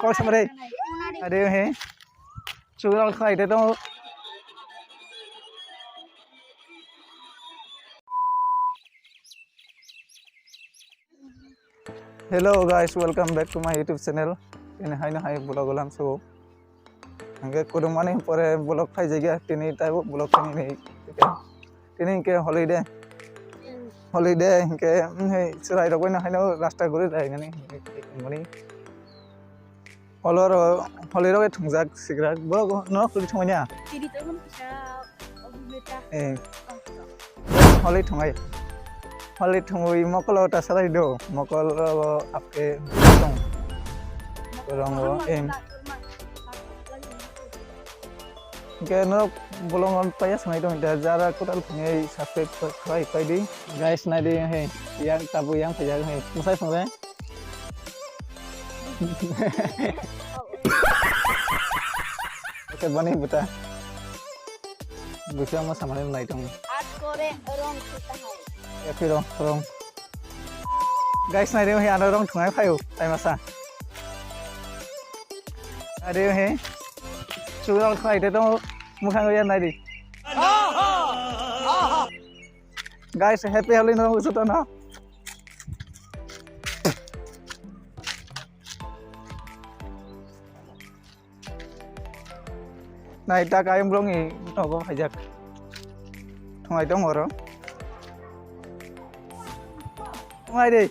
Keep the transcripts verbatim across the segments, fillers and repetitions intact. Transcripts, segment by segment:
Kok samre. Are he. Chural khai de to. Hello guys, welcome back to my YouTube channel. Ini haino hai vlog ulam so. Hingke kudumani pore vlog phai jagya, tini taibo vlog phai ni. Tini hingke holiday. Holiday hingke, mm, hai chwrai rok bai no haino rasta guri lai nani. Mani. Holo ro, holi rok thungjak sigrak. Bo no kuli thungya. Tini to hon kisa obumeta. Eh. Holi thungai. Holi thungwi mokolo ta salai do. Mokolo apke tong. Korongo em. Hingke norok bolong on paya sanai tong da jara kotal phungai subscribe khlai pai di. Guys, nai di he, yang tabu yang phaijak he. Musai phungai. Oke, bani buta. Gusi ama samani nai tong. At kore rong kita hai. Ya, phiro, rong. Guys, nai di he, ano rong thungai phaio, tai masa. Are he. Chural khai de to mukhang ya nai di. Guys, happy Holi no joto no. Nai ta kayong blong i nogo phajak. Thungai tong oro. Thungai de.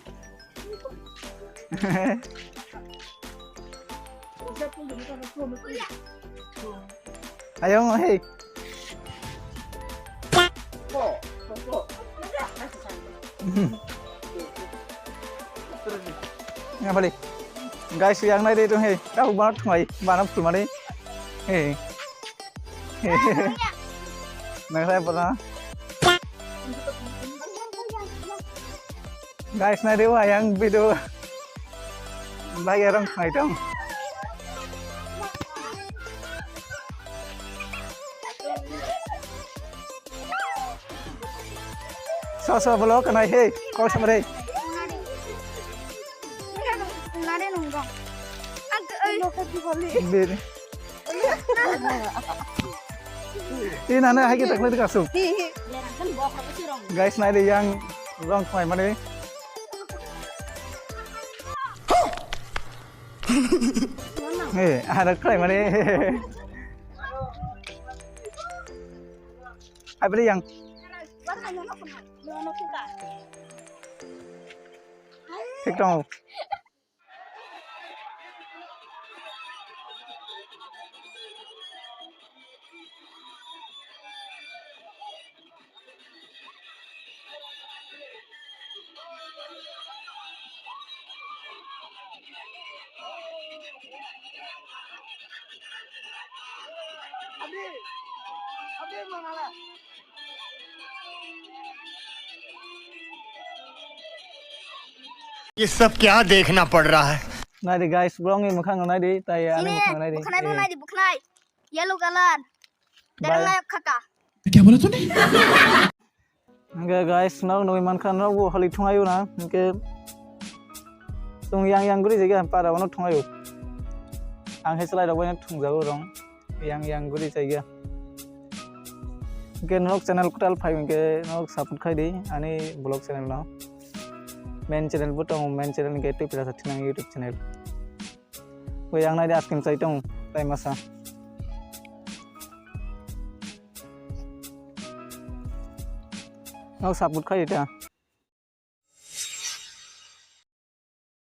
Ayong, hey. Nga bali. Guys, yang nai de tong, hey. Kau banat thungai, banat thumani. Hey. Hey. Nang saya pernah. Guys, nai de wa yang video. Bai ya rong khai tong. So, so, bolo kanai he, kau samre. Nare nunggu. Ang ke, eh. Bir. Ini nana hai kita kena dikasih. Hi, hi. Guys, nai de yang rong khai mane. He, ada khai mane. Hai beli yang. Thik tong. ये सब क्या देखना पड़ रहा है? Nai di guys, borok ni mwkhang nai di, tai ani mwkhang nai di. Bukhnai, bukhnai, bukhnai. Yellow color. Derang layak khaka. क्या बोला तूने? Hingke guys, nok nugwi mankha, nok bo holi thungayo na, hingke tung yang yang guri jagya para bono thungayo. Ang he chwlai rok bai thungjago rong, yang yang guri jagya. Hingke nok channel kwtal phai hingke nok support khai di ani vlog channel no. Main channel bo tongo, main channel hingke Twi Pira Sa Thinang YouTube channel. Bo yang nai di asking chai tong tai masa. Nok support khai ta.